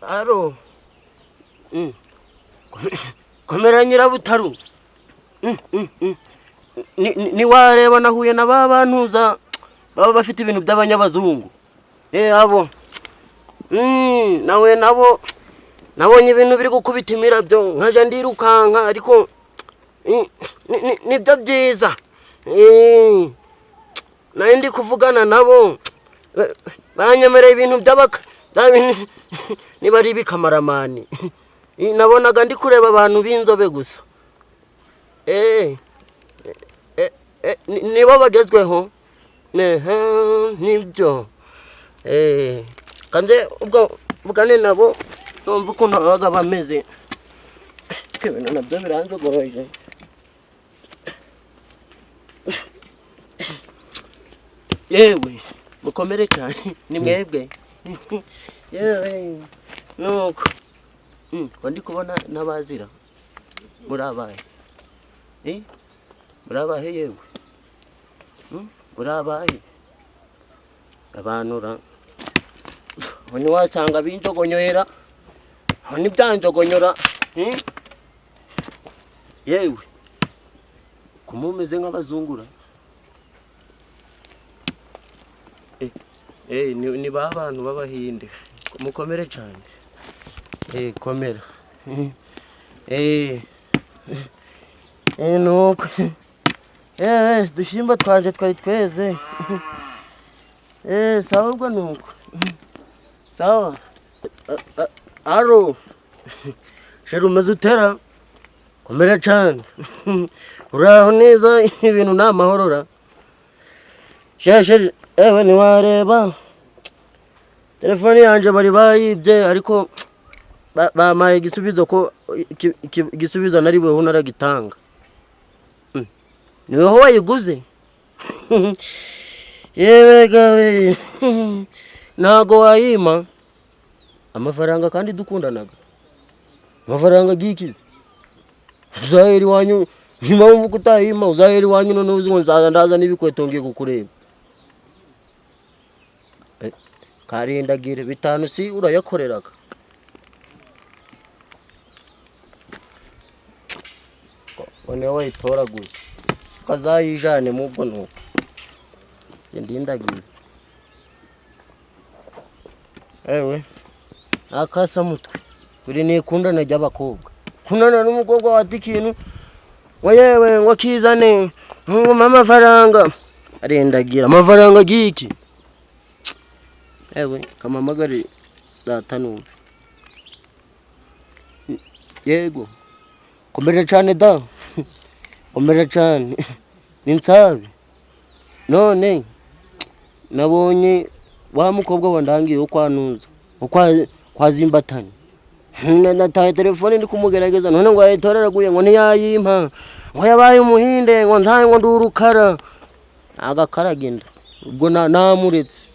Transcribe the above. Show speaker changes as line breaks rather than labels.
Aro. Mm. Komera Nyirabutaru. Niwareba nahuye na ba bantuza baba bafite ibintu by'abanyabazungu. Abo. Nawe nabo nabonye ibintu biri gukubita imirabyo nkaja ndirukanka, ariko nibyo byiza. Nari ndi kuvugana nabo, banyemereye ibintu by'abaka bya bintu niba ari ibikamaramani. Nabonaga ndi kureba abantu b'inzobe gusa. Nibo bagezweho. Ehe, nibyo. Kanze ubwo mvugane nabo numva ukuntu babaga bameze. Ariko ibintu nabyo biranjogoroje. Yewe, mukomere cyane, ni mwebwe. Yewe, nuko. Ko ndi kubona n'abazira. Muri abahe? Muri abahe yewe? Muri abahe? Abanura. Aho ntiwasanga binjogonyohera. Aho ntibyanjogonyora. Yewe, ko mumeze nk'abazungura. Ni ba bantu b'Abahinde. Mukomere cyane. Komera. Nuko. Udushimba twanje twari tweze. Sawa ubwo nuko. Sawa. Aro. Sheri umeze utera? Komera cyane. Uraho neza, ibintu ni amahoro ra. Sheri, ewe ntiwareba. Telefone yanje bari bayibye, ariko bampaye igisubizo ko igisubizo nari buhe naragitanga. Niweho wayiguze? Yewe gawe, ntago wayima amafaranga kandi dukundanaga. Amafaranga gikize. Uzahera iwanyu, niba wumva ko utayima, uzahera iwanyu none uzi ngo nzaza ndaza n'ibikweto ngiye kukureba. Karindagire 5 si urayakoreraga. None wayitoraguye ukazayijane mubwo nuko ndindagize. Ewe akasa mutwe buri nikundana ry'abakobwa, kunana n'umukobwa wata ikintu ngo yewe ngo kizane ngo amafaranga, arendagira amafaranga giki. Ewe kamamagare data numve. Yego komera cyane da, komera cyane ni nsabe. None nabonye wa mukobwa wandangiye ukwanunza kwa Zimbatani. Nataye telefone ndi kumugerageza none ngo ayitoreraguye ngo ntiyayimpa, ngo yabaye umuhinde, ngo ntaye, ngo ndurukara agakaragenda. Ubwo namuretse.